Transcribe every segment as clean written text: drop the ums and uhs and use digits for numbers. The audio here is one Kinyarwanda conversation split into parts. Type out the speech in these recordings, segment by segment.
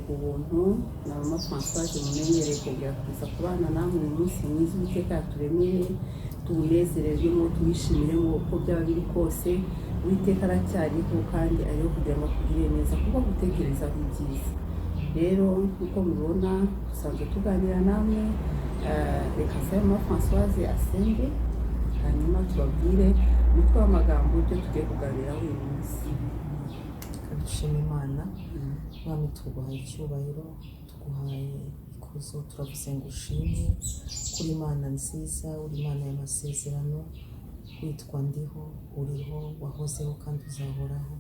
Ku buntu na Mama Françoise mumenyereye kongera kuza kubana namwe uyu munsi mwiza Uwiteka yaturemeye, tuwunezererwemo, tuwishimiremo uko byaba biri kose. Uwiteka aracyariho kandi ariho kugira ngo akugirire neza kuko gutekerezaho ibyiza. Rero nk'uko mubibona, dusanzwe tuganira namwe. Reka nsabe Mama Françoise asenge, hanyuma tubabwire umutwe w'amagambo ibyo tugiye kuganiraho uyu munsi. Dushima Imana. Mwami, tuguhaye icyubahiro, tuguhaye ikuzo, turavuze ngo ushimwe kuri Imana nziza, uri Imana y'amasezerano, witwa Ndiho, uriho, wahozeho kandi uzahoraho.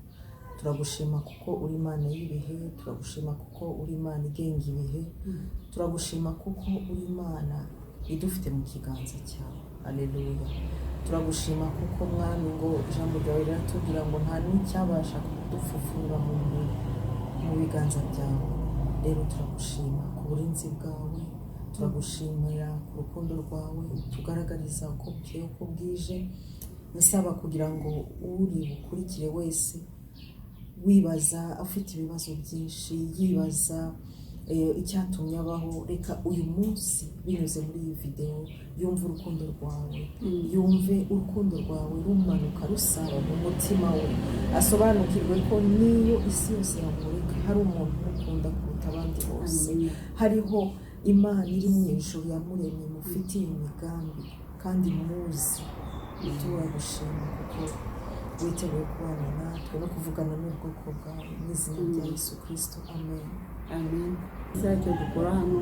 Turagushima kuko uri Imana y'ibihe, turagushima kuko uri Imana igenga ibihe, turagushima kuko uri Imana idufite mu kiganza cyawe. Aleluya! Turagushima kuko, Mwami, ngo ijambo ryawe riratubwira ngo nta n'icyabasha kudupfupfura mu biganza byawe. Rero turagushima ku burinzi bwawe, turagushimira ku rukundo rwawe utugaragariza uko bukeye uko bwije. Nsaba kugira ngo uri bukurikire wese wibaza, afite ibibazo byinshi, yibaza icyatumye abaho, reka uyu munsi binyuze muri iyi videwo yumve urukundo rwawe, yumve urukundo rwawe rumanuka rusaba mu mutima we, asobanukirwe ko n'iyo isi yose yamureka hari umuntu umukunda kuruta abandi bose. Amen. Hariho Imana iri mu ijuru yamuremye, mufitiye imigambi kandi muzi. Turagushima kuko witeguye kubana natwe no kuvugana n'ubwoko bwawe, mu izina rya Yesu Kirisito, amen. Amen. Icyo dukora hano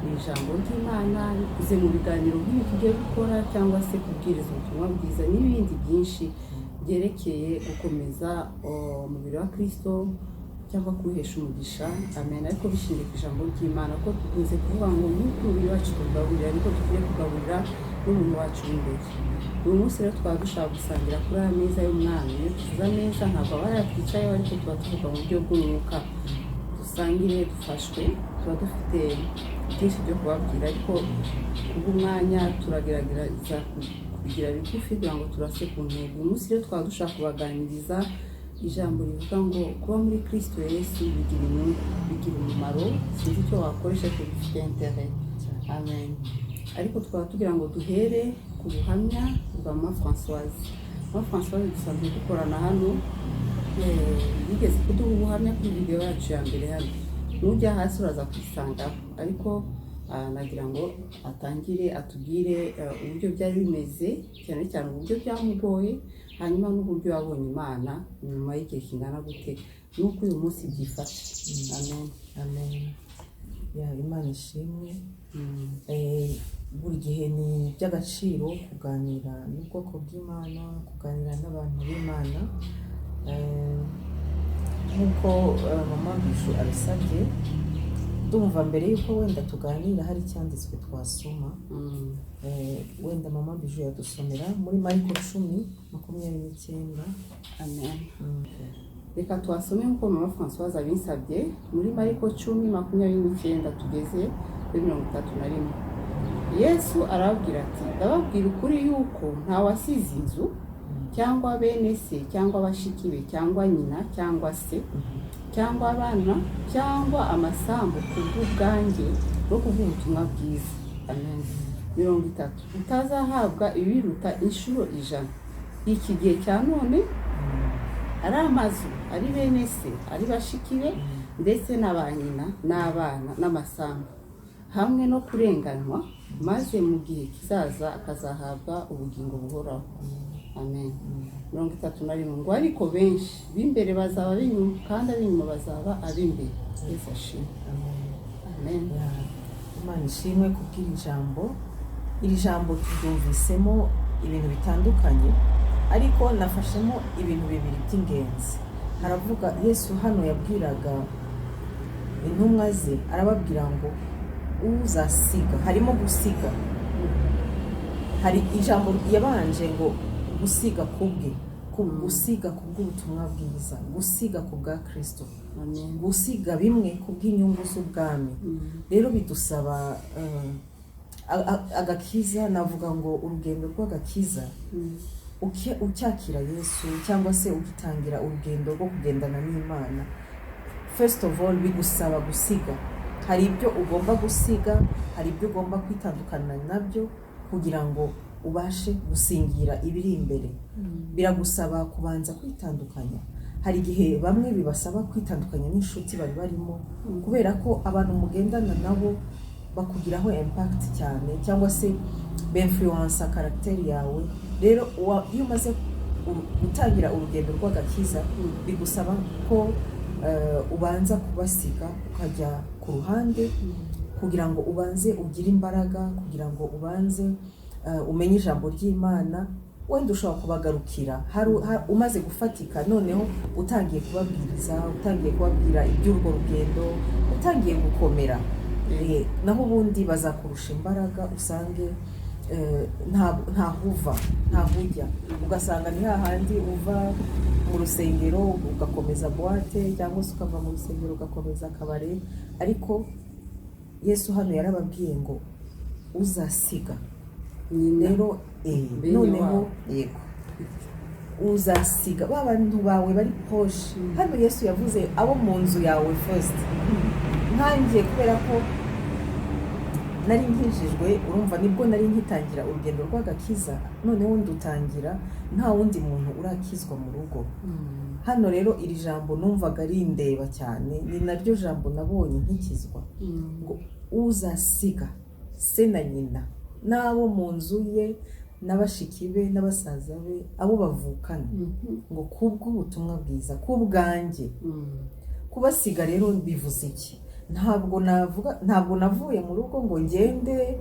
ni ijambo ry'Imana rikuze mu biganiro nk'ibi tugiye gukora, cyangwa se kubwiriza ubutumwa bwiza n'ibindi byinshi byerekeye gukomeza umubiri wa Kirisito cyangwa kuwuhesha umugisha. Amen. Ariko bishingiye ku ijambo ry'Imana, ko dukunze kuvuga ngo nk'uko umubiri wacu tuwugaburira, niko dukwiye kugaburira n'umuntu wacu w'imbere. Uyu munsi rero twaba dushaka gusangira kuri aya meza y'Umwami. Iyo tuvuze ameza, ntabwo aba ari twicayeho, ariko tuba tuvuga mu buryo bw'umwuka. Dusangire dufashwe. Tuba dufite byinshi byo kubabwira, ariko kubw'umwanya turagerageza kubigira bigufi kugira ngo turase ku ntego. Uyu munsi rero twaba dushaka kubaganiriza ijambo rivuga ngo kuba muri Kristo Yesu bigira inyungu, bigira umumaro. Sinzi icyo wakoresha, ariko bifite intérêt. Amen. Ariko twaba tugira ngo duhere ku buhamya bwa Mama Françoise. Mama Françoise dusanzwe dukorana hano, yigeze kuduha ubuhamya kuri videwo yacu ya mbere hano. Nujya hasi uraza kuyisangaho, ariko nagira ngo atangire atubwire uburyo byari bimeze, cyane cyane uburyo byamugoye, hanyuma n'uburyo yabonye Imana nyuma y'igihe kingana gute, n'uko uyu munsi byifashe. Amen. Amen. Ya, Imana ishimwe. Buri gihe ni iby'agaciro kuganira n'ubwoko bw'Imana, kuganira n'abantu b'Imana. Nk'uko Mama Bijou abisabye, ndumva mbere y'uko wenda tuganira hari icyanditswe twasoma. Wenda Mama Bijou yadusomera muri Mariko 10:29. Amen. Reka tuhasome nk'uko Mama Françoise abinsabye, muri Mariko 10:29 tugeze kuri 31. Yesu arababwira ati: "Ndababwira ukuri yuko ntawasize inzu cyangwa bene se cyangwa bashiki be cyangwa nyina cyangwa se cyangwa abana cyangwa amasambu ku bw'ubwanjye no ku bw'ubutumwa bwiza." Amen. 30: "Utazahabwa ibiruta inshuro 100 iki gihe cya none, ari amazu, ari bene se, ari bashiki be, ndetse na ba nyina n'abana n'amasambu, hamwe no kurenganywa, maze mu gihe kizaza akazahabwa ubugingo buhoraho." Amen. 31 ngo: "Ariko benshi b'imbere bazaba ab'inyuma, kandi ab'inyuma bazaba ab'imbere." Yesu ashimwe. Amen. Amen. Ya, Imana ishimwe kubw'iri jambo. Iri jambo turyumvisemo ibintu bitandukanye, ariko nafashemo ibintu bibiri by'ingenzi. Haravuga Yesu hano yabwiraga intumwa ze, arababwira ngo uzasiga, harimo gusiga. Hari ijambo yabanje ngo gusiga kubwe, gusiga ku bw'ubutumwa bwiza, gusiga ku bwa Kirisito, Amen. gusiga bimwe ku bw'inyungu z'ubwami. Rero bidusaba agakiza, navuga ngo urugendo rw'agakiza, ucyakira Yesu cyangwa se ugitangira urugendo rwo kugendana n'Imana. First of all, bigusaba gusiga. Hari ibyo ugomba gusiga, hari ibyo ugomba kwitandukana nabyo kugira ngo ubashe gusingira ibiri imbere. Biragusaba kubanza kwitandukanya. Hari igihe bamwe bibasaba kwitandukanya n'inshuti bari barimo, kubera ko abantu mugendana nabo bakugiraho impact cyane, cyangwa se b'influença caractère yawe. Rero iyo umaze gutangira urugendo rw'agakiza, bigusaba ko ubanza kubasiga, ukajya ku ruhande, kugira ngo ubanze ugire imbaraga, kugira ngo ubanze umenye ijambo ry'Imana. Wenda ushobora kubagarukira umaze gufatika, noneho utangiye kubabwiriza, utangiye kubabwira iby'urwo rugendo, utangiye gukomera. Naho ubundi bazakurusha imbaraga, usange ntahuva ntahujya, ugasanga ni hahandi uva mu rusengero ugakomeza boîte, cyangwa se ukava mu rusengero ugakomeza akabari. Ariko Yesu hano yarababwiye ngo uzasiga Nyina. Rero Bene noneho wabo. Yego, uzasiga ba bantu bawe bari proche. Hano Yesu yavuze abo mu nzu yawe first. Nkanjye, kubera ko nari nkijijwe, urumva nibwo nari nkitangira urugendo rw'agakiza, noneho ndutangira nta wundi muntu urakizwa mu rugo. Hano rero iri jambo numvaga rindeba cyane, ni naryo jambo nabonye nkikizwa, ngo uzasiga se na nyina n'abo mu nzu ye n'abashiki be n'abasaza be, abo bavukana, ngo kubw'ubutumwa bwiza, kubwanjye. Kubasiga rero bivuze iki? Ntabwo navuga, ntabwo navuye mu rugo ngo ngende,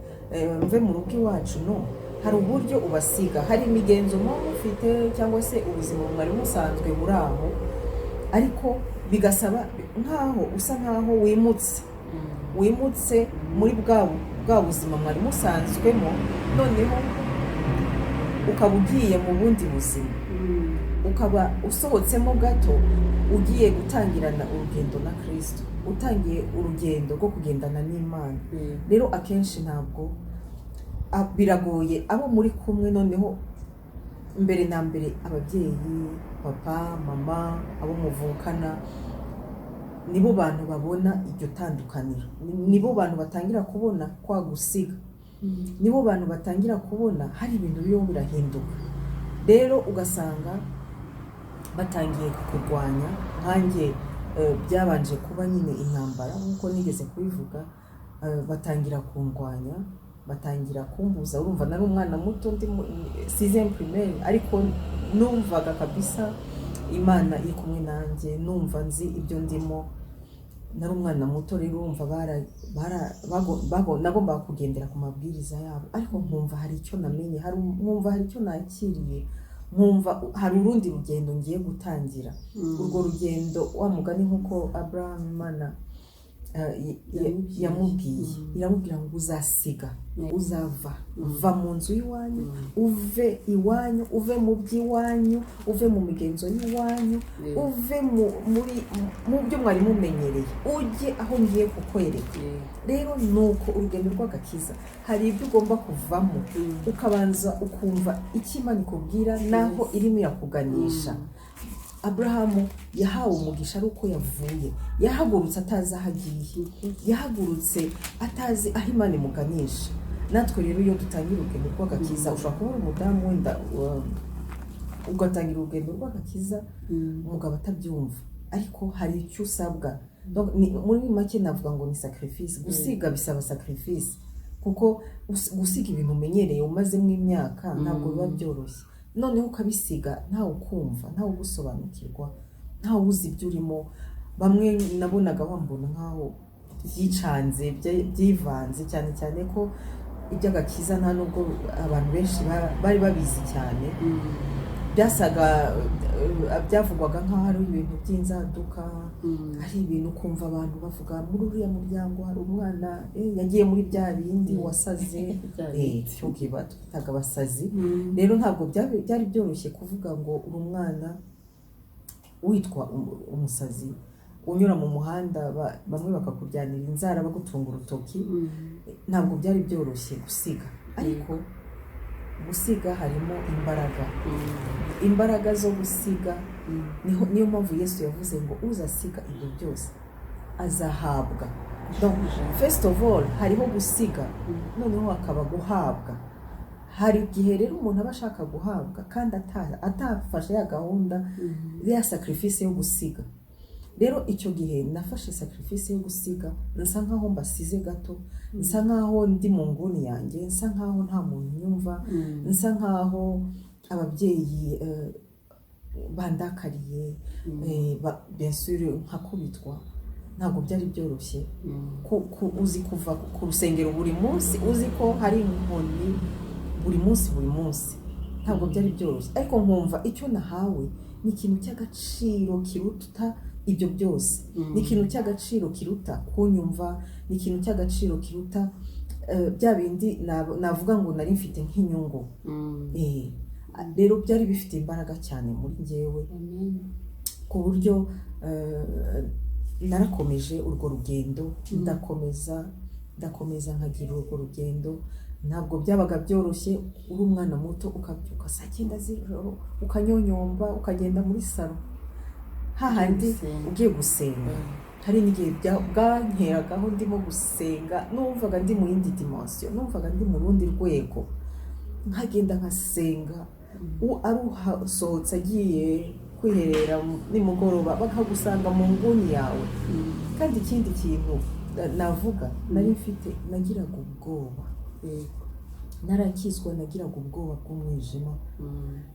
mve mu rugo iwacu. No hari uburyo ubasiga, hari imigenzo muba mufite, cyangwa se ubuzima mwari musanzwe buri aho, ariko bigasaba nkaho usa nkaho wimutse muri bwa buzima mwari musanzwemo, noneho ukaba ugiye mu bundi buzima, ukaba usohotsemo gato, ugiye gutangirana urugendo na Kirisito, utangiye urugendo rwo kugendana n'Imana. Rero akenshi ntabwo biragoye abo muri kumwe, noneho mbere na mbere ababyeyi, papa, mama, abo muvukana, nibo bantu babona iryo tandukaniro, nibo bantu batangira kubona kwa gusiga, nibo bantu batangira kubona hari ibintu biriho birahinduka. Rero ugasanga batangiye kukurwanya. Nkanjye byabanje kuba nyine intambara, nk'uko nigeze kubivuga, batangira kundwanya, batangira kumbuza. Urumva nari umwana muto, ndi sixième primaire, ariko numvaga kabisa Imana iri kumwe nanjye, numva nzi ibyo ndimo. Nari umwana muto rero, urumva nagombaga kugendera ku mabwiriza yabo, ariko nkumva hari icyo namenye, nkumva hari icyo nakiriye, nkumva hari urundi rugendo ngiye gutangira. Urwo rugendo, wa mugani, nk'uko Abraham Imana Yamubwiye. yamubwiye, iramubwira ngo uzasiga, uzava va mu nzu y'iwanyu, uve iwanyu, uve mu by'iwanyu, uve mu migenzo y'iwanyu, uve mu byo mwari mumenyereye, ujye aho ngiye kukwereka. Rero ni uko urugendo rw'agakiza, hari ibyo ugomba kuvamo, ukabanza ukumva icyo Imana ikubwira n'aho irimo irakuganisha. Aburahamu yahawe umugisha ari uko yavuye, yahagurutse atazi aho agiye, yahagurutse atazi aho Imana imuganisha. Natwe rero iyo dutangira urugendo rw'agakiza, ushobora kuba uri umudamu wenda, ugatangira urugendo rw'agakiza, umugabo atabyumva, ariko hari icyo usabwa. Donc, muri make navuga ngo ni sacrifice. Gusiga bisaba sacrifice, kuko gusiga ibintu umenyereye umazemo imyaka ntabwo biba byoroshye. Noneho ukabisiga ntawe ukumva, ntawe ugusobanukirwa, ntawe uzi ibyo urimo. Bamwe nabonaga bambona nkaho byicanze, byivanze, cyane cyane ko iby'agakiza nta nubwo abantu benshi bari babizi cyane. Byasaga, byavugwaga nk'aho ari ibintu by'inzaduka, ari ibintu ukumva abantu bavuga muri uriya muryango hari umwana, yagiye muri bya bindi, wasaze. Bya Bindi twitaga abasazi. Rero ntabwo byari byoroshye kuvuga ngo uri umwana witwa umusazi, unyura mu muhanda, bamwe bakakuryanira inzara, bagutunga urutoki. Ntabwo byari byoroshye gusiga, ariko gusiga harimo imbaraga, imbaraga zo gusiga. Niyo mpamvu Yesu yavuze ngo uzasiga ibyo byose. azahabwa. Donc, first of all, hariho gusiga, noneho hakaba guhabwa. Hari igihe rero umuntu aba ashaka guhabwa kandi atafashe ya gahunda, ya sacrifice yo gusiga. Rero icyo gihe nafashe sacrifice yo gusiga, nsa nkaho mbasize gato, nsa nkaho ndi mu nguni yanjye, nsa nkaho nta muntu unyumva, nsa nkaho ababyeyi bandakariye, bien sûr nkakubitwa. Ntabwo byari byoroshye. Uzi kuva ku rusengero buri munsi, uzi ko hari inkoni buri munsi, buri munsi, ntabwo byari byoroshye. Ariko nkumva icyo nahawe ni ikintu cy'agaciro kiruta ibyo byose, ni ikintu cy'agaciro kiruta kunyumva, ni ikintu cy'agaciro kiruta bya bindi navuga ngo nari mfite nk'inyungu. Rero byari bifite imbaraga cyane muri njyewe, ku buryo narakomeje urwo rugendo, ndakomeza, ndakomeza, nkagira urwo rugendo. Ntabwo byabaga byoroshye, uri umwana muto, ukabyuka saa 9 z'ijoro, ukanyonyomba, ukagenda muri salon hahandi Gusenga. ugiye gusenga. Hari n'igihe bwankeragaho ndimo gusenga, numvaga ndi mu yindi dimension, numvaga ndi mu rundi rwego, nkagenda nkasenga. Ari uhasohotse agiye kwiherera nimugoroba, bakagusanga mu nguni yawe. Kandi ikindi kintu navuga nari mfite, nagiraga ubwoba. Narakizwa, nagiraga ubwoba bw'umwijima.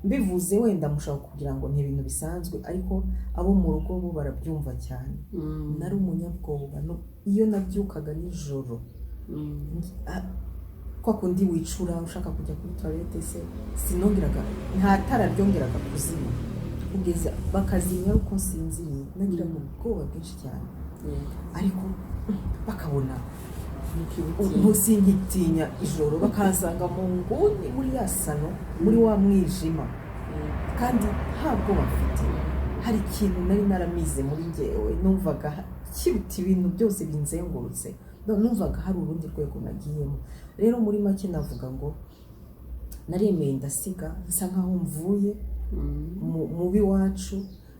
Mbivuze wenda mushobora kugira ngo ni ibintu bisanzwe, ariko abo mu rugo bo barabyumva cyane. Nari umunyabwoba. Iyo nabyukaga nijoro, kwa kundi wicura ushaka kujya kuri toilette, se sinongeraga, nta tara ryongeraga kuzima kugeza bakazimya ari uko nsinziriye. Nagiraga ubwoba bwinshi cyane, ariko bakabona sinkitinya ijoro, bakansanga mu nguni muri ya salon, muri wa mwijima, kandi nta bwoba mfite. Hari ikintu nari naramize muri njyewe, numvaga kiruta ibintu byose binzengurutse. Numvaga hari urundi rwego nagiyemo. Rero muri make navuga ngo naremeye ndasiga, nsa nkaho mvuye mu b'iwacu,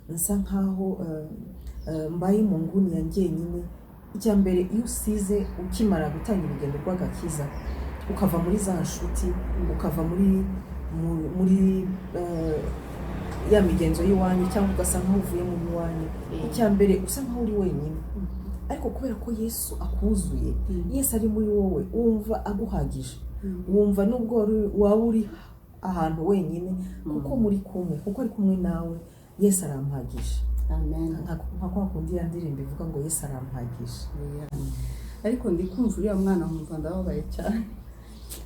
nsa nkaho mbaye mu nguni ya njyenyine. Icya mbere, iyo usize, ukimara gutangira urugendo rw'agakiza, ukava muri za nshuti, ukava muri ya migenzo y'iwanyu, cyangwa ugasa nkaho uvuye mu iwanyu, icya mbere usa nkaho uri wenyine. Ariko kubera ko Yesu akuzuye, Yesu ari muri wowe, wumva aguhagije, wumva nubwo waba uri ahantu wenyine, kuko muri kumwe, kuko ari kumwe nawe, Yesu arampagije. Amen. Nka kwa kundi ya ndirimbo ivuga ngo "Yesu arampagije". Ariko ndi kumva uriya mwana nkumva ndababaye cyane,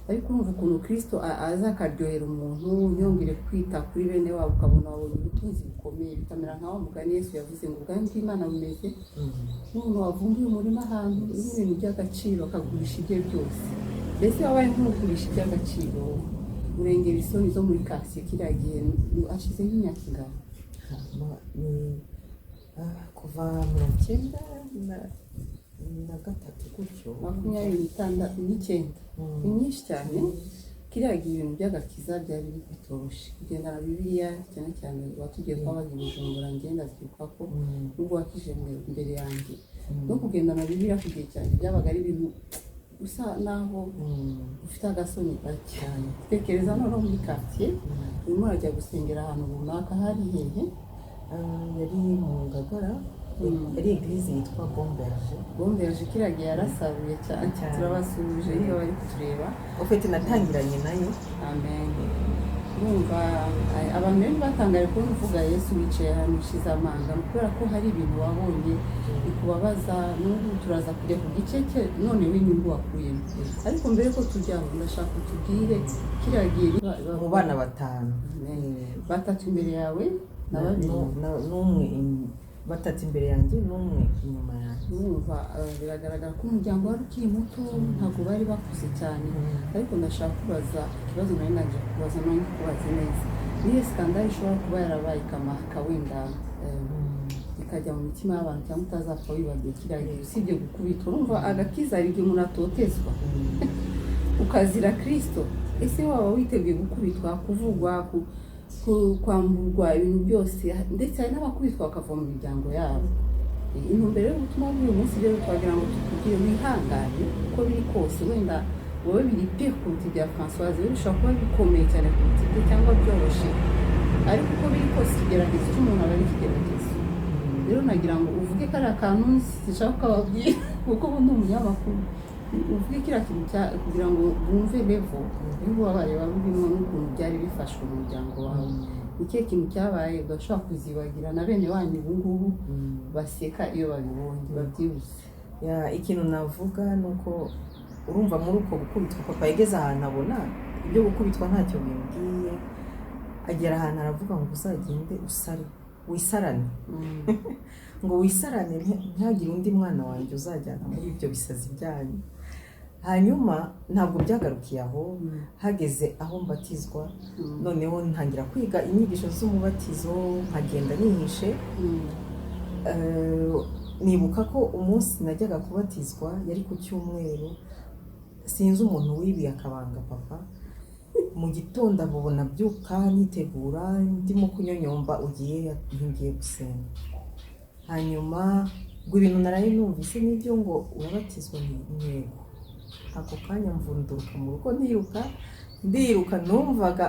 ariko urumva ukuntu Kirisito aza akaryohera umuntu, ntiyongere kwita kuri bene wabo, ukabona wabonye ubutunzi bukomeye, bikamera nka wa mugani Yesu yavuze ngo ubwami bw'Imana bumeze nk'umuntu wavumbuye umurima ahantu urimo ibintu by'agaciro, akagurisha ibye byose. Mbese wabaye nk'ugurisha iby'agaciro, urengera isoni zo muri karitsiye. Kiriya gihe hashize nk'imyaka ingana? Ni kuva 93 gutyo. 29. Ni myinshi cyane. Kiriya gihe ibintu by'agakiza byari bitoroshye, kugendana Bibiliya cyane cyane. Watugiye kuba bazi Bujumbura, ngenda ndabyibuka ko nubwo wakije mbere yanjye, no kugendana Bibiliya ku gihe cyanjye byabaga ari ibintu usa naho ufite agasoni gake. Cyane. Tekereza noneho muri karitsiye, urimo urajya gusengera ahantu runaka, hari hehe? Yari mu Ngagara. Yari église yitwa Bomberge. Bomberge, kiriya gihe yarasaruye cyane. Cyane. Turabasuhuje niba bari kutureba. Ufite natangiranye nayo. Amen. Urumva abantu benshi batangaye kubona uvuga Yesu wicaye ahantu ushize amanga, ni ukubera ko hari ibintu wabonye bikubabaza. N'ubu turaza kujya ku gice cye noneho inyungu wakuyemo, ariko mbere ko tujyaho ndashaka utubwire kiriya gihe Mu bana batanu. Amen. Batatu imbere yawe na babiri N'umwe, batatu imbere yanjye n'umwe inyuma yanjye. Urumva biragaragara ko umuryango wari ukiri muto, ntabwo bari bakuze cyane. Ariko ndashaka kubaza ikibazo nari ndangije kubaza, none kubaze neza: niyo scandale ishobora kuba yarabaye ikamarika wenda ikajya mu mitima y'abantu, cyangwa utazapfa wibagiwe kiriya gihe, usibye gukubitwa, urumva agakiza hari igihe umuntu atotezwa ukazira Kirisito. Ese waba witeguye gukubitwa, kuvugwa, kwamburwa ibintu byose, ndetse hari n'abakubitwa bakava mu miryango yabo? Intumbero y'ubutumwa bw'uyu munsi rero, twagira ngo tukubwire wihangane. Uko biri kose, wenda wowe biri pire kuruta ibya Francoise, wowe bishobora kuba bikomeye cyane kuruta ibye cyangwa byoroshye, ariko uko biri kose ikigeragezo cy'umuntu aba ari ikigeragezo. Rero nagira ngo uvuge kariya kantu sinshaka ko ababwira, kuko ubu ndi umunyamakuru, uvuge kiriya kintu kugira ngo bumve level y'ububabare waba urimo n'ukuntu byari bifashwe mu muryango wawe. Ni ikihe kintu cyabaye udashobora kuzibagira, na bene wanyu ubu ngubu baseka iyo babibonye, babyibutse? Ya, ikintu navuga ni uko urumva muri uko gukubitwa, papa yageze ahantu abona ibyo gukubitwa ntacyo bimbwiye, agera ahantu aravuga ngo uzagende usare, wisarane, ngo wisarane, ntihagire undi mwana wanjye uzajyana muri ibyo bisazi byanyu. Hanyuma ntabwo byagarukiye aho, hageze aho mbatizwa, noneho ntangira kwiga inyigisho z'umubatizo, nkagenda nihishe. Nibuka ko umunsi najyaga kubatizwa yari ku cyumweru. Sinzi umuntu wibiye akabanga papa. Mu gitondo abubona abyuka nitegura, ndimo kunyonyomba: "Ugiye?" "Ngiye gusenga." Hanyuma ngo: "Ibintu naraye numvise nibyo, ngo urabatizwa?" "Yego." Ako kanya mvunduruka mu rugo, ndiruka, ndiruka. Numvaga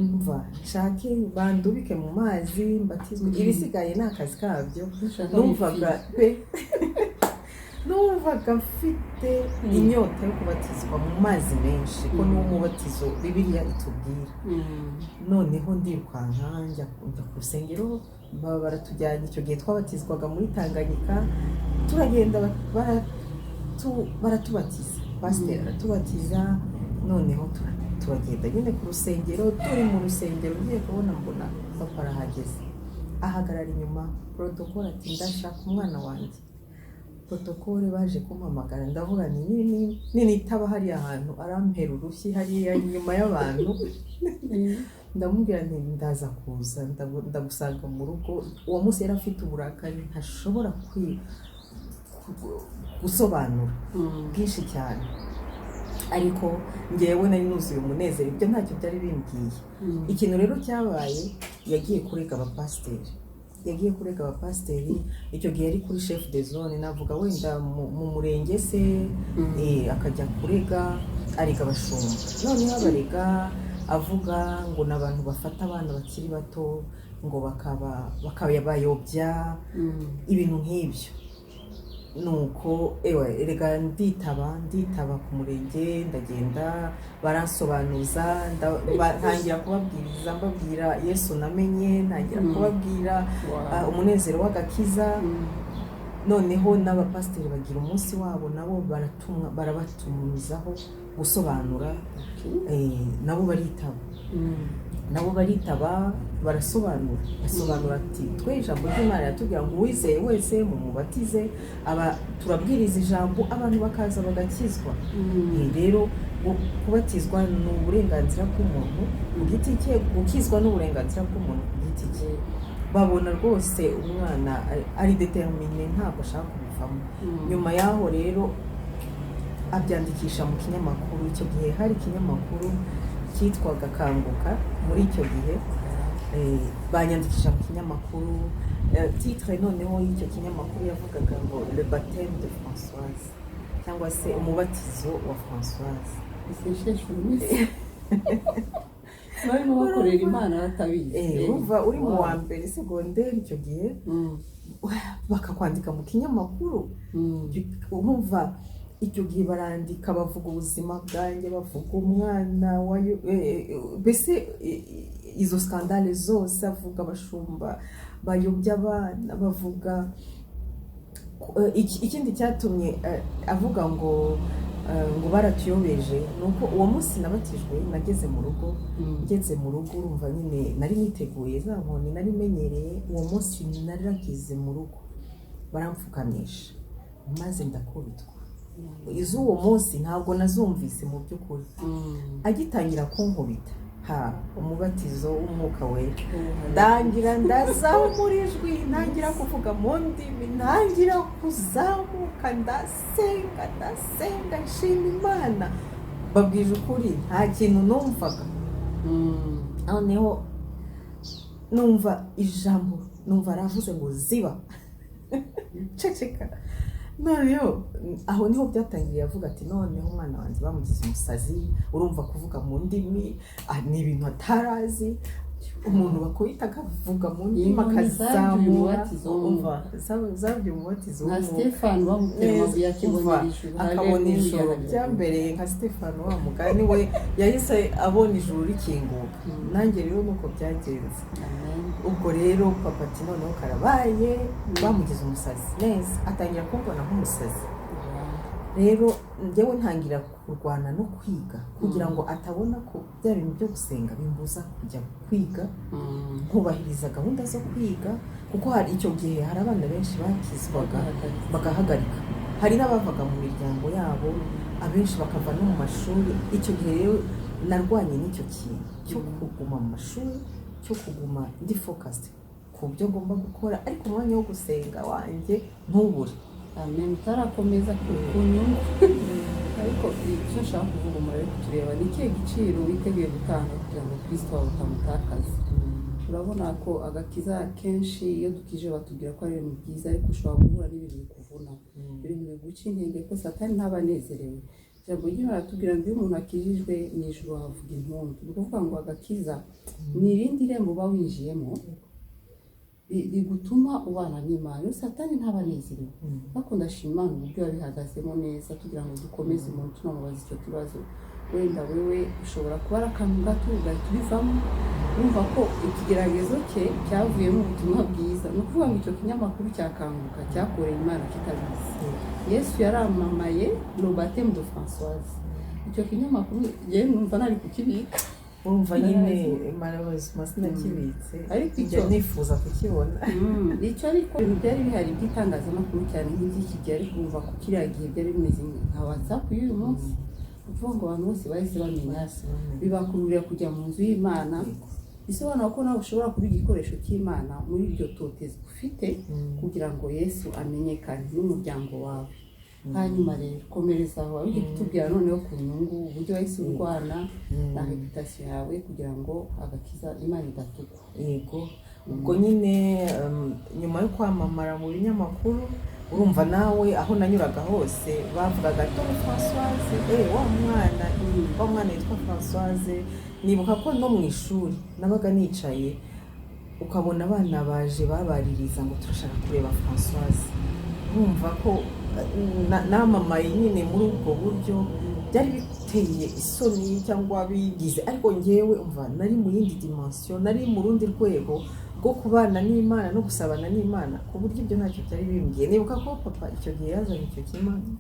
mva nshake bandubike mu mazi mbatizwe, ibisigaye ni akazi kabyo. Numvaga pe, numvaga mfite inyota yo kubatizwa mu mazi menshi, ko niwo mubatizo Bibiliya itubwira. Noneho ndirukanka njya ku rusengero, baba baratujyanye. Icyo gihe twabatizwaga muri Tanganyika. Turagenda, baratubatiza, pasiteri aratubatiza. Noneho turagenda nyine ku rusengero. Turi mu rusengero, ngiye kubona mbona papa arahageze, ahagarara inyuma protocole, ati: "Ndashaka umwana wanjye." Protocole baje kumpamagara, ndavuga nti ninitaba hariya hantu arampera urushyi hariya inyuma y'abantu. Ndamubwira nti: "Ndaza kuza, ndagusanga mu rugo." Uwo munsi yari afite uburakari ntashobora gusobanura, bwinshi cyane, ariko ngewe nari nuzuye umunezero, ibyo ntacyo byari bimbwiye. Ikintu rero cyabaye, yagiye kurega abapasiteri, yagiye kurega abapasiteri. Icyo gihe yari kuri chef de zone, navuga wenda mu murenge se. Akajya kurega, arega abashumba. Noneho abarega avuga ngo ni abantu bafata abana bakiri bato, ngo bakaba bakabayobya, ibintu nk'ibyo. Nuko ewe erega nditaba, nditaba ku murenge, ndagenda baransobanuza, ntangira kubabwiriza, mbabwira Yesu namenye, ntangira kubabwira umunezero w'agakiza. Noneho n'abapasiteri bagira umunsi wabo, nabo baratumwa, barabatumizaho gusobanura. Nabo baritaba, nabo baritaba, barasobanura, basobanura ati: "Twe ijambo ry'Imana riratubwira ngo uwizeye wese mumubatize." Aba turabwiriza ijambo, abantu bakaza bagakizwa. Rero kubatizwa ni uburenganzira bw'umuntu ku giti cye, gukizwa ni uburenganzira bw'umuntu ku giti cye. Babona rwose umwana ari déterminé, ntabwo ashaka kubivamo. Nyuma y'aho rero abyandikisha mu kinyamakuru. Icyo gihe hari ikinyamakuru cyitwaga Kanguka. Muri icyo gihe banyandikisha mu kinyamakuru. Titre noneho y'icyo kinyamakuru yavugaga ngo "Le baptême de Françoise", cyangwa se umubatizo wa Françoise. Iminsi barimo bakorera Imana batabizi. Urumva uri mu wa mbere segonderi icyo gihe, bakakwandika mu kinyamakuru. Urumva icyo gihe barandika, bavuga ubuzima bwanjye, bavuga umwana wa mbese izo scandale zose, avuga abashumba bayobya abana, bavuga ikindi cyatumye avuga ngo baratuyobeje ni uko uwo munsi nabatijwe nageze mu rugo. Ngeze mu rugo, urumva nyine nari niteguye za nkoni nari menyereye. Uwo munsi narageze mu rugo barampfukamisha, maze ndakubitwa. Iz'uwo munsi ntabwo nazumvise mu by'ukuri. Agitangira kunkubita, ha, umubatizo w'Umwuka Wera, ndangira ndazamura ijwi, ntangira kuvuga mu ndimi, ntangira kuzamuka, ndasenga, ndasenga, nshima Imana. Babwije ukuri, nta kintu numvaga. Noneho numva ijambo, numva aravuze ngo: "Ziba." Ceceka. Noneho aho niho byatangiriye, avuga ati: "Noneho umwana wanjye bamugize umusazi." Urumva, kuvuga mu ndimi ni ibintu atarazi. Umuntu bakubita akavuga mu ndimi, Inkoni zabyo akazamura umubatizo w'umwuka. Umva, zabyo umubatizo Nka w'umwuka. Stefano bamutera amabuye, akibonera ijuru. Akabona Haleluya, ijuru. haleluya. Byambereye nka Stefano wa mugani we, yahise abona ijuru rikinguka. Nanjye rero nuko byagenze. Amen. Ubwo rero papa ati: "Noneho karabaye, bamugize umusazi neza." Atangira kumbona nk'umusazi. Rero njyewe ntangira kurwana no kwiga kugira ngo atabona ko bya bintu byo gusenga bimbuza kujya kwiga, nkubahiriza gahunda zo kwiga, kuko hari icyo gihe hari abana benshi bakizwaga bagahagarika, hari n'abavaga mu miryango yabo, abenshi bakava no mu mashuri. Icyo gihe rero narwanye n'icyo kintu cyo kuguma mu mashuri, cyo kuguma ndi focused ku byo ngomba gukora, ariko umwanya wo gusenga wanjye ntubure. Amen. Utarakomeza ku nyungu, ariko icyo nshaka kuvuga, umuriro ari kutureba, ni ikihe giciro witeguye gutanga kugira ngo Kristo wawe utamutakaza? Urabona ko agakiza, kenshi iyo dukije batubwira ko ari ibintu byiza, ariko ushobora guhura n'ibintu bikuvuna, ibintu biguca intege, ko Satani ntaba anezerewe. Ijambo ry'Imana riratubwira ngo iyo umuntu akijijwe, mu ijuru havuga impundu. Ni ukuvuga ngo agakiza ni irindi rembo uba winjiyemo rigutuma ubana n'Imana. Iyo Satani ntaba anezerewe. Ariko ndashima Imana uburyo yabihagazemo neza. Tugira ngo dukomeze umuntu, tunamubaza icyo kibazo, wenda wewe ushobora kuba ari akantu gato ugahita ubivamo, wumva ko ikigeragezo cye cyavuyemo ubutumwa bwiza. Ni ukuvuga ngo icyo kinyamakuru cyakanguka cyakoreye Imana kitabizi. Yesu yaramamaye, le baptême de Françoise. Icyo kinyamakuru njyewe numva nari kukibika. Urumva nyine, malheureusement sinakibitse. Ariko Njya nifuza kukibona. Icyo ariko ibintu byari bihari by'itangazamakuru cyane nk'iby'iki gihe, ariko wumva ko kiriya gihe byari bimeze nka WhatsApp y'uyu munsi. Ni ukuvuga ngo abantu bose bahise bamenya, bibakururira kujya mu nzu y'Imana. Bisobanura ko nawe ushobora kuba igikoresho cy'Imana muri iryo totezwa ufite kugira ngo Yesu amenyekane n'umuryango wawe. Hanyuma rero komereza aho wari ugiye kutubwira noneho ku nyungu, uburyo wahise urwana na réputation yawe kugira ngo agakiza Imana idatukwa. Yego, ubwo nyine nyuma yo kwamamara mu binyamakuru, urumva nawe aho nanyuraga hose bavugaga: "Dore Françoise, wa mwana, wa mwana yitwa Françoise." Nibuka ko no mu ishuri nabaga nicaye, ukabona abana baje babaririza ngo: "Turashaka kureba Françoise." Bumva ko namamaye nyine muri ubwo buryo. Byari biteye isoni cyangwa bigize, ariko ngewe umva nari mu yindi dimension, nari mu rundi rwego rwo kubana n'Imana no gusabana n'Imana, ku buryo ibyo ntacyo byari bimbwiye. Nibuka ko papa icyo gihe yazanye icyo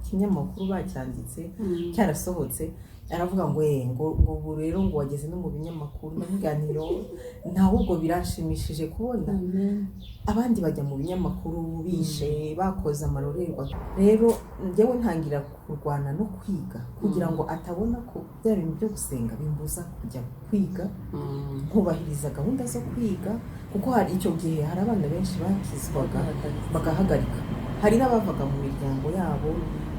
kinyamakuru bacyanditse, cyarasohotse, aravuga ngo ngo ubu rero ngo wageze no mu binyamakuru. Ndavuga nti: "Nahubwo biranshimishije kubona abandi bajya mu binyamakuru bishe, bakoze amarorerwa." Rero njyewe ntangira kurwana no kwiga kugira ngo atabona ko bya bintu byo gusenga bimbuza kujya kwiga, nkubahiriza gahunda zo kwiga, kuko hari icyo gihe hari abana benshi bakizwaga bagahagarika, hari n'abavaga mu miryango yabo,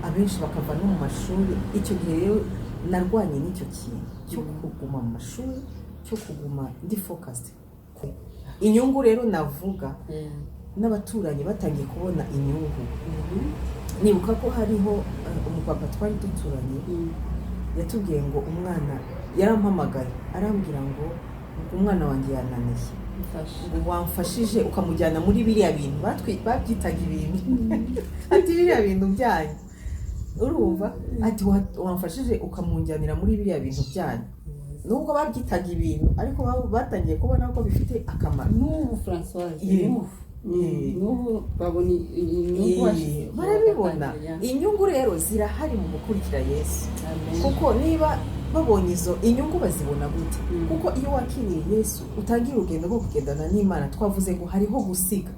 abenshi bakava no mu mashuri. Icyo gihe rero narwanye n'icyo kintu cyo kuguma mu mashuri, cyo kuguma ndi focused. Inyungu rero navuga, n'abaturanyi batangiye kubona inyungu. Nibuka ko hariho umupapa twari duturanye yatubwiye ngo umwana yarampamagaye, arambwira ngo umwana wanjye yananiye, ngo wamfashije ukamujyana muri biriya bintu babyitaga ibintu, ati biriya bintu byanyu. Urumva, ati wamfashije ukamunjyanira muri biriya bintu byanyu. Nubwo babyitaga ibintu, ariko batangiye kubona ko bifite akamaro. N'ubu, Françoise, Yego. n'ubu n'ubu babona inyungu washize. Barabibona. Bagatangira. Inyungu rero zirahari mu gukurikira Yesu. Amen. Kuko niba babonye izo inyungu, bazibona gute? Kuko iyo wakiriye Yesu, utangira urugendo rwo kugendana n'Imana, twavuze ngo hariho gusiga.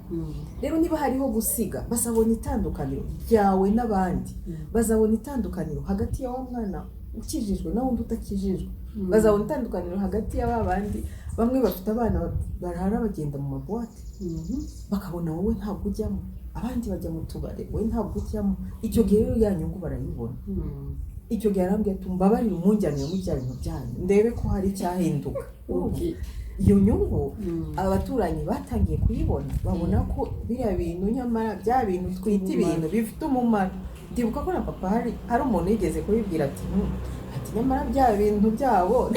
Rero niba hariho gusiga, bazabona itandukaniro ryawe n'abandi. Bazabona itandukaniro hagati ya wa mwana ukijijwe na wundi utakijijwe. Bazabona itandukaniro hagati ya ba bandi bamwe bafite abana barara bagenda mu mabuwate, bakabona wowe ntabwo ujyamo, abandi bajya mu tubare, wowe ntabwo ujyamo. Icyo gihe rero ya nyungu barayibona. Icyo gihe arambwira ati: "Mbabarire umunjyanire muri bya bintu byanyu, ndebe ko hari icyahinduka." Okay. Iyo nyungu abaturanyi batangiye kuyibona, babona ko biriya bintu nyamara bya bintu twita ibintu bifite umumaro. Ndibuka ko na papa hari umuntu yigeze kubibwira ati ati nyamara bya bintu byabo,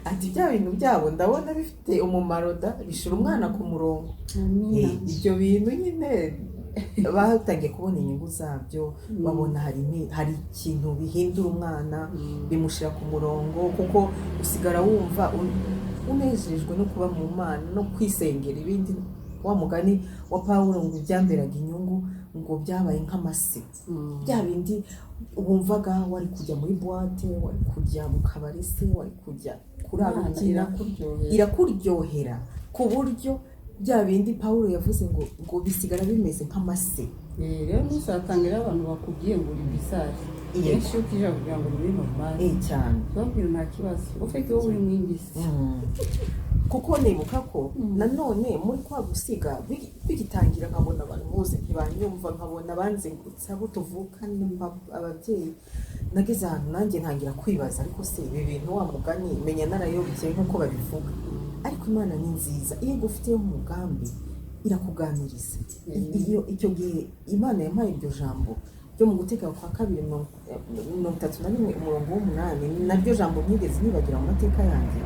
ati bya bintu byabo ndabona bifite umumaro da, bishyira umwana ku murongo. Amina. Ibyo bintu nyine batangiye kubona inyungu zabyo, babona hari ikintu bihindura umwana, bimushyira ku murongo, kuko usigara wumva unejejwe no kuba mu Mana no kwisengera ibindi. Wa mugani wa Pawulo ngo ibyamberaga inyungu ngo byabaye nk'amase. Bya bindi wumvaga wari kujya muri boîte, wari kujya mu kabari se, wari kujya kurara Imana ubyina, irakuryohera. Irakuryohera ku buryo bya bindi Pawulo yavuze ngo bisigara bimeze nk'amase. Rero ntuzatangire abantu bakubwiye ngo uri bizarre. Benshi iyo ukije kugira ngo uri normal, Cyane. Babwira nta kibazo ufite, wowe uri mwingisi. Kuko nibuka ko nanone muri kwa gusiga bigitangira, nkabona abantu bose ntibanyumva, nkabona banzengurutse, abo tuvukana, ababyeyi. Nageze ahantu nanjye ntangira kwibaza, ariko se ibi bintu, wa mugani menya narayobye nk'uko babivuga. Ariko Imana ni nziza, iyo igufitiyeho umugambi irakuganiriza. Iyo icyo gihe Imana yampaye iryo jambo ryo mu Guteka kwa Kabiri 31 umurongo w'8, ni naryo jambo ntigeze nibagira mu mateka yanjye,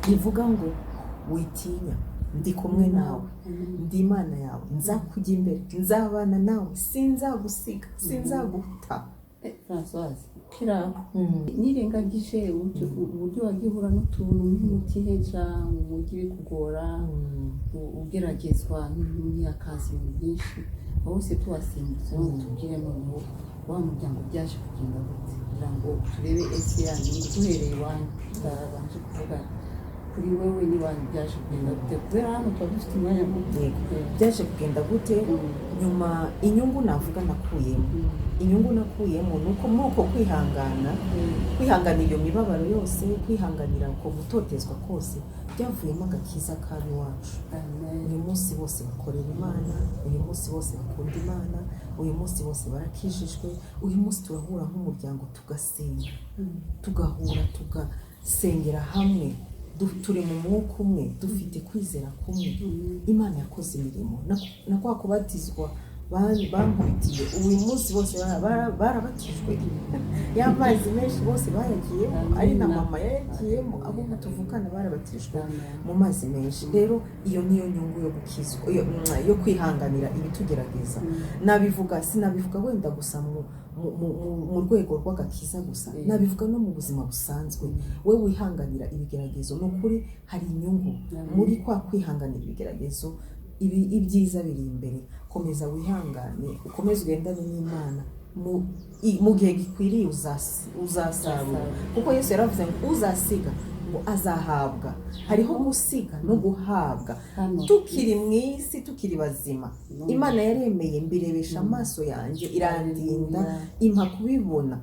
rivuga ngo: "Witinya, ndi kumwe nawe, ndi Imana yawe, nzakujya imbere, nzabana nawe, sinzagusiga, sinzaguta." Françoise, ukiri aho, nirengagije uburyo wagiye uhura n'utuntu nk'umutiheja mu mujyi bikugora, ugeragezwa n'imyakazi, ibintu byinshi, aho hose tuwasimbutse, ngo tubwire noneho wa muryango byaje kugenda gute, kugira ngo turebe ese yanyu duhereye iwanyu, tutabanje kuvuga kuri wewe n'iwanyu, byaje kugenda gute, kubera hano tuba dufite umwanya muto. Yego. Byaje kugenda gute nyuma? Inyungu navuga nakuyemo, inyungu nakuyemo ni uko muri uko kwihangana, kwihanganira iyo mibabaro yose, kwihanganira uko gutotezwa kose, byavuyemo agakiza k'ab'iwacu. Amen. Uyu munsi bose bakorera Imana, uyu munsi bose bakunda Imana, uyu munsi bose barakijijwe. Uyu munsi turahura nk'umuryango tugasenga, tugahura tugasengera hamwe, turi mu mwuka umwe, dufite kwizera kumwe. Imana yakoze imirimo na kwa kubatizwa bankubitiye, uyu munsi bose barabatijwe. Y'amazi menshi bose bayagiyemo, ari na mama yayagiyemo, abo tuvukana barabatijwe Amen. mu mazi menshi. Rero iyo niyo nyungu yo gukizwa, yo kwihanganira ibitugerageza. Nabivuga, sinabivuga wenda gusa mu rwego rw'agakiza gusa, nabivuga no mu buzima busanzwe. We wihanganira ibigeragezo, ni ukuri hari inyungu muri kwa kwihanganira ibigeragezo. Ibi ibyiza biri imbere. Komeza wihangane, ukomeze ugendane n'Imana, mu gihe gikwiriye uzasarura, kuko Yesu yaravuze ngo uzasiga ngo azahabwa. Hariho gusiga no guhabwa. Hano. Tukiri mu isi, tukiri bazima, Imana yaremeye mbirebesha amaso yanjye, irandinda, impa kubibona,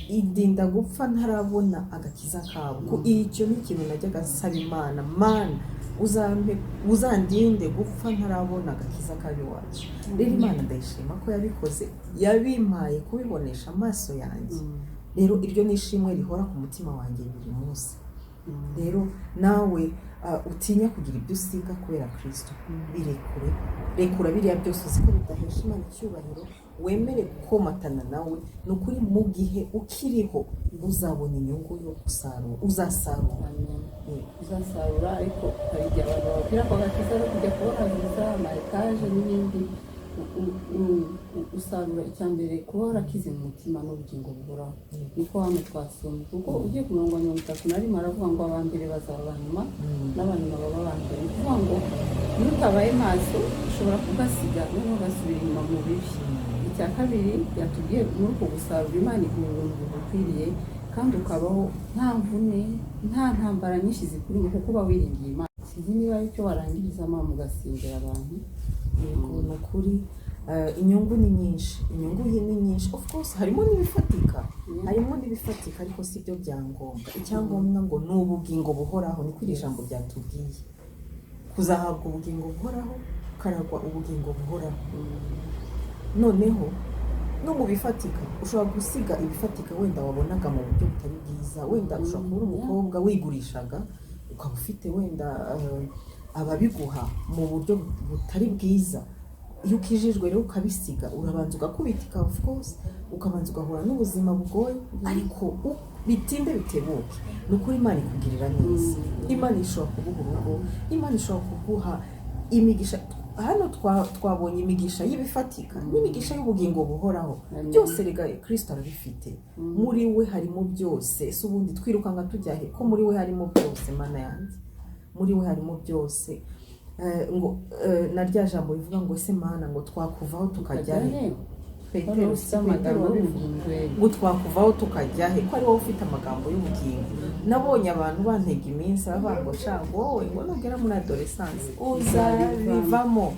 indinda gupfa ntarabona agakiza kabo. Ko icyo ni ikintu najyaga nsaba Imana: "Mana, uzampe, uzandinde gupfa ntarabona agakiza k'ab'iwacu." Rero Imana ndayishima ko yabikoze, yabimpaye kubibonesha amaso yanjye. Rero iryo ni ishimwe rihora ku mutima wanjye buri munsi. Rero nawe utinya kugira ibyo usiga kubera Kirisito, birekure. Rekura biriya byose uzi ko bidahesha Imana icyubahiro, wemere komatana nawe. Ni ukuri mu gihe ukiriho uzabona inyungu yo gusarura, uzasarura. Amen. Yego. Uzasarura, ariko hari igihe abantu bababwira ko agakiza ari kujya kubona viza, ama étages n'ibindi. Usarura icya mbere kuba warakize mu mutima n'ubugingo buhoraho. Niko hano twasomye, kuko ugiye ku murongo wa 31 aravuga ngo aba mbere bazaba aba nyuma, n'abanyuma baba aba mbere. Ni ukuvuga ngo iyo utabaye maso ushobora kugasiga, noneho ugasubira inyuma mu bibi. Icya kabiri yatubwiye, muri uko gusarura Imana iguha ubuntu bugukwiriye, kandi ukabaho nta mvune, nta ntambara nyinshi zikurimo, kuko uba wiringiye Imana. Sinzi niba ari icyo warangirizamo mugasengera abantu. Yego, ni ukuri, inyungu ni nyinshi, inyungu ni nyinshi. Of course harimo n'ibifatika, harimo n'ibifatika, ariko si byo byangombwa. Icyangombwa ngo ni ubugingo buhoraho, niko iri jambo ryatubwiye, kuzahabwa ubugingo buhoraho, ukaragwa ubugingo buhoraho. Noneho No mu bifatika, ushobora gusiga ibifatika wenda wabonaga mu buryo butari bwiza. Wenda ushobora kuba uri umukobwa wigurishaga, ukaba ufite wenda ababiguha mu buryo butari bwiza. Iyo ukijijwe rero ukabisiga, urabanza ugakubitika, of course, ukabanza ugahura n'ubuzima bugoye, ariko bitinde bitebuke, ni ukuri Imana ikugirira neza. Imana ishobora kuguha urugo, Imana ishobora kuguha imigisha. Hano twabonye imigisha y'ibifatika n'imigisha y'ubugingo buhoraho. Amen. Byose rega Kirisito arabifite, muri we harimo byose. Si ubundi twirukanka tujya he ko muri we harimo byose? Mana yanjye, muri we harimo byose. Ngo na rya jambo rivuga ngo: "Ese Mana, ngo twakuvaho tukajya he?" Petero, ufite si Petero amagambo wabivuga? y'ubugingo. Ngo twakuvaho tukajya he ko ari wowe ufite amagambo y'ubugingo? Nabonye abantu bantega iminsi, bavuga ngo: "Sha, ngo wowe, ngo nugera muri adolescence uzabivamo."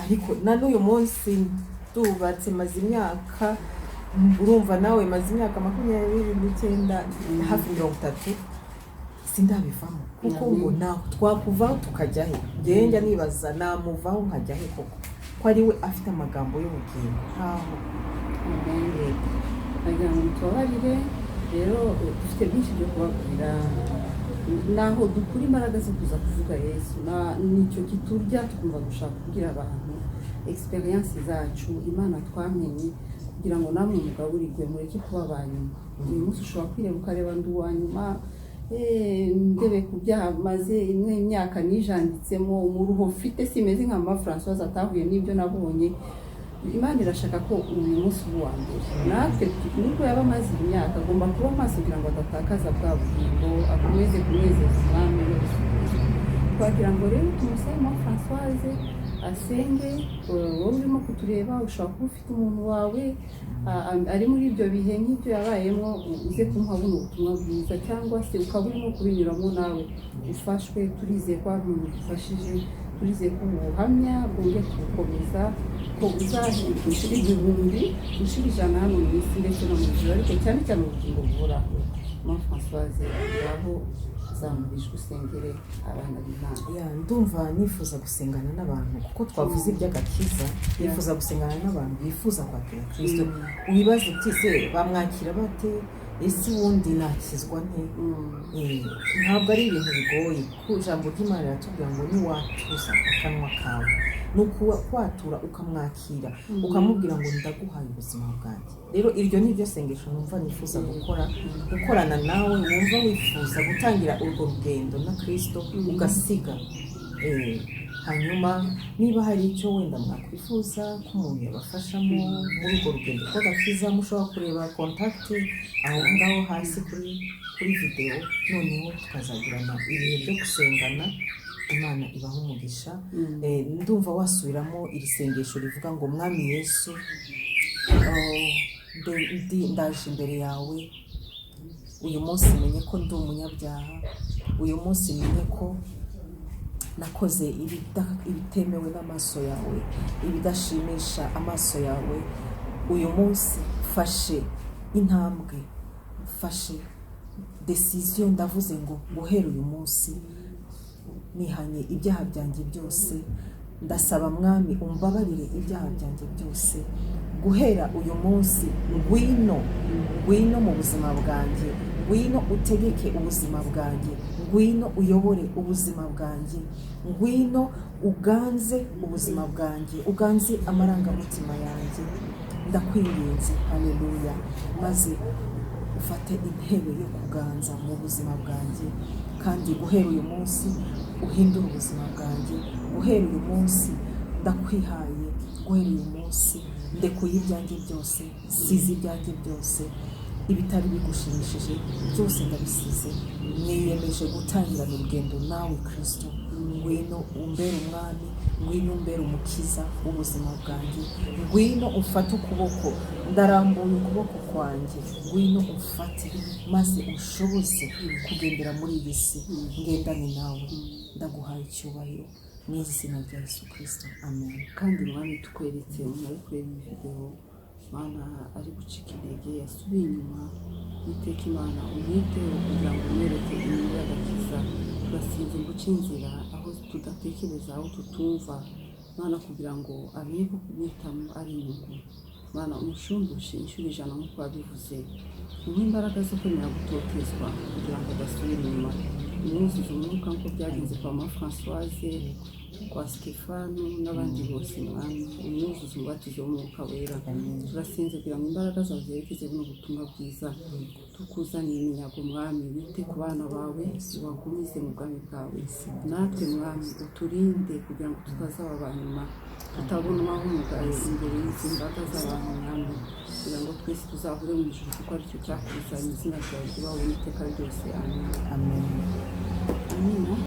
Ariko na n'uyu munsi ndubatse, maze imyaka, urumva nawe, maze imyaka 29, hafi 30, sindabivamo, kuko ngo naho twakuvaho tukajya he? Ngewe njya nibaza, namuvaho nkajya he koko, ko ari we afite amagambo y'ubugingo? Ntaho. Amen. Nagira ngo mutubabarire rero, dufite byinshi byo kubabwira, naho dukura imbaraga zo kuza kuvuga Yesu. Nicyo kiturya, tukumva gushaka kubwira abantu experience zacu, Imana twamenye, kugira ngo namwe mugaburirwe, mureke kuba aba nyuma. Uyu munsi ushobora kwireba ukareba, ndi uwa nyuma, ndebe ku byaha maze imwe imyaka nijanditsemo, umuruho mfite, simeze nka Mama Francoise atahuye n'ibyo nabonye. Imana irashaka ko uyu munsi uba uwa mbere. Natwe nubwo yaba amaze imyaka, agomba kuba maso kugira ngo adatakaza bwa bugingo, akomeze kunezeza Umwami no gusubiza. Twagira ngo rero tumusabe Mama Francoise asenge. Wowe urimo kutureba, ushobora kuba ufite umuntu wawe ari muri ibyo bihe nk'ibyo yabayemo, uze kumuha buno butumwa bwiza, cyangwa se ukaba urimo kubinyuramo nawe ufashwe. Turizeye ko hari umuntu ufashije, turizeye ko ubu buhamya bwongeye kubukomeza, ko uzahinduka inshuro igihumbi, inshuro ijana, hano mu isi ndetse no mu ijuru, ariko cyane cyane ubugingo buhoraho. Mama Francoise, ngaho zamura ijwi usengere abana b'Imana. Ya, ndumva nifuza gusengana n'abantu, kuko twavuze iby'agakiza. Nifuza gusengana n'abantu bifuza kwakira Kirisito. Wibaza uti: "Se bamwakira bate? Ese ubundi nakizwa nte?" Ntabwo ari ibintu bigoye, kuko ijambo ry'Imana riratubwira ngo niwatuza akanwa kawe, ni ukwatura ukamwakira, ukamubwira ngo: "Ndaguhaye ubuzima bwanjye." Rero iryo ni ryo sengesho numva nifuza gukora, gukorana nawe wumva wifuza gutangira urwo rugendo na Kirisito, ugasiga. Hanyuma niba hari icyo wenda mwakwifuza ko umuntu yabafashamo muri urwo rugendo rw'agakiza, mushobora kureba contact aho ngaho hasi kuri videwo, noneho tukazagirana ibihe byo gusengana. Imana ibaha umugisha. Ndumva wasubiramo iri sengesho rivuga ngo: "Mwami Yesu, oh, ndaje imbere yawe uyu munsi, menye ko ndi umunyabyaha. Uyu munsi menye ko nakoze ibitemewe n'amaso yawe, ibidashimisha amaso yawe. Uyu munsi mfashe intambwe, mfashe décision, ndavuze ngo guhera uyu munsi nihanye ibyaha byanjye byose. Ndasaba, Mwami, umbabarire ibyaha byanjye byose. Guhera uyu munsi ngwino, ngwino mu buzima bwanjye, ngwino utegeke ubuzima bwanjye, ngwino uyobore ubuzima bwanjye, ngwino uganze ubuzima bwanjye, uganze amarangamutima yanjye. Ndakwinginze, haleluya, maze ufate intebe yo kuganza mu buzima bwanjye, kandi guhera uyu munsi uhindure ubuzima bwanjye. Guhera uyu munsi ndakwihaye, guhera uyu munsi ndekuye ibyanjye byose, nsize ibyanjye byose, ibitari bigushimishije byose ndabisize. Niyemeje gutangirana urugendo nawe Kirisito. Ngwino umbere umwami, ngwino umbere umukiza w'ubuzima bwanjye, ngwino umfate ukuboko, ndarambuye ukuboko kwanjye, ngwino umfate maze unshoboze kugendera muri iyi si, ngendane nawe. Ndaguhaye icyubahiro mu izina rya Yesu Kirisito, amen." Kandi Mwami, tukweretse umuntu ari kureba iyi videwo, Mana, ari gucika intege, yasubiye inyuma. Iteka Imana, umwiteho kugira ngo umwereke inyungu y'agakiza. Turasinze ngo uce inzira aho tudatekereza, aho tutumva, Mana, kugira ngo amenye ko kumwitamo ari inyungu. Mana, umushumbushe inshuro 100 nk'uko wabivuze, umuhe imbaraga zo kwemera gutotezwa kugira ngo adasubira inyuma, umwuzuze umwuka nk'uko byagenze kwa Mama Françoise, kwa Stefano n'abandi bose. Mwami, umwuzuze umubatizo w'umwuka wera. Turasenze kugira ngo imbaraga zawe zerekeze buno butumwa bwiza tukuzaniye iminyago. Mwami, wite ku bana bawe, ubagumize mu bwami bwawe. Natwe Mwami, uturinde kugira ngo tutazaba aba nyuma, tutabonwaho umugayo imbere y'izi mbaga z'abantu. Mwami, kugira ngo twese tuzahure mu ijuru, kuko aricyo cyakuzanye. Izina ryawe ryubahwe iteka ryose. Amen. Amen. Amina.